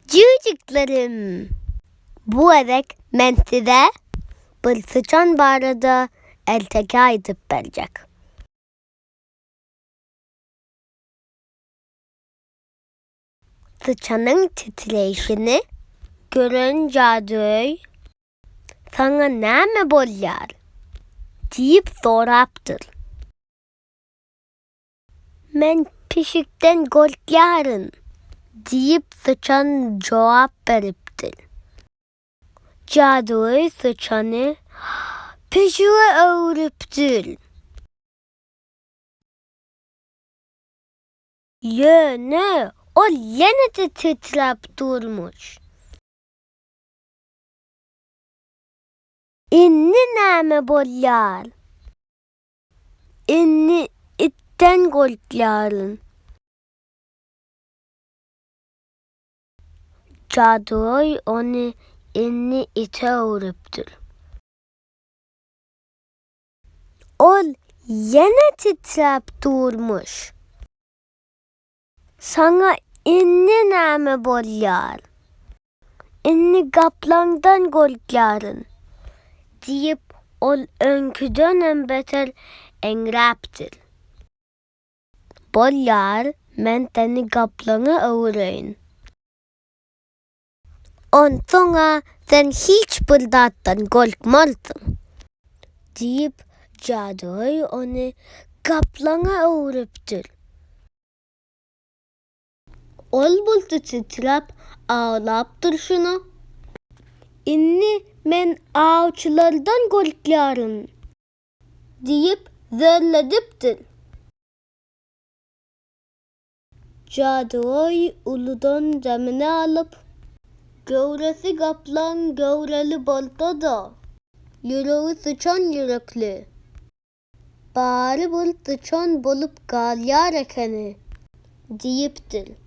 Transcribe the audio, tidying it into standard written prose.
Jüýjüklerim! Bu gezek men size bir syçan barada erteki aýdyp berjek. Syçanyň titreýşini gören jadygöý, Saňa näme bolýar? diýip sorapdyr. Men pişikden gorkýaryn, diýip, syçan jogap beripdir. Jadygöý syçany pişige öwrüpdir. Ýöne ol ýene-de titräp durmuş. Indi näme bolýar? Indi itden gorkýaryn. Jadygöý ony indi ite öwrüpdir. Ol ýene titräp durmuş. Saňa indi näme bolýar? Indi gaplaňdan gorkýaryn, diýip, ol öňküdenem beter eňräpdir. Bolýar, men seni gaplaňa öwüreýin. Onsoň-a sen hiç bir zatdan gorkmarsyň, diýip, jadygöý ony gaplaňa öwrüpdir. Ol bolsa titräp aglap durşuna, Indi men awçylardan gorkýaryn! diýip zörledipdir. Jadygöý uludan demini alyp, Göwresi gaplaň göwreli bolsa-da, ýüregi syçan ýürekli. Bary bir syçan bolup galýar ekeni, diýipdir.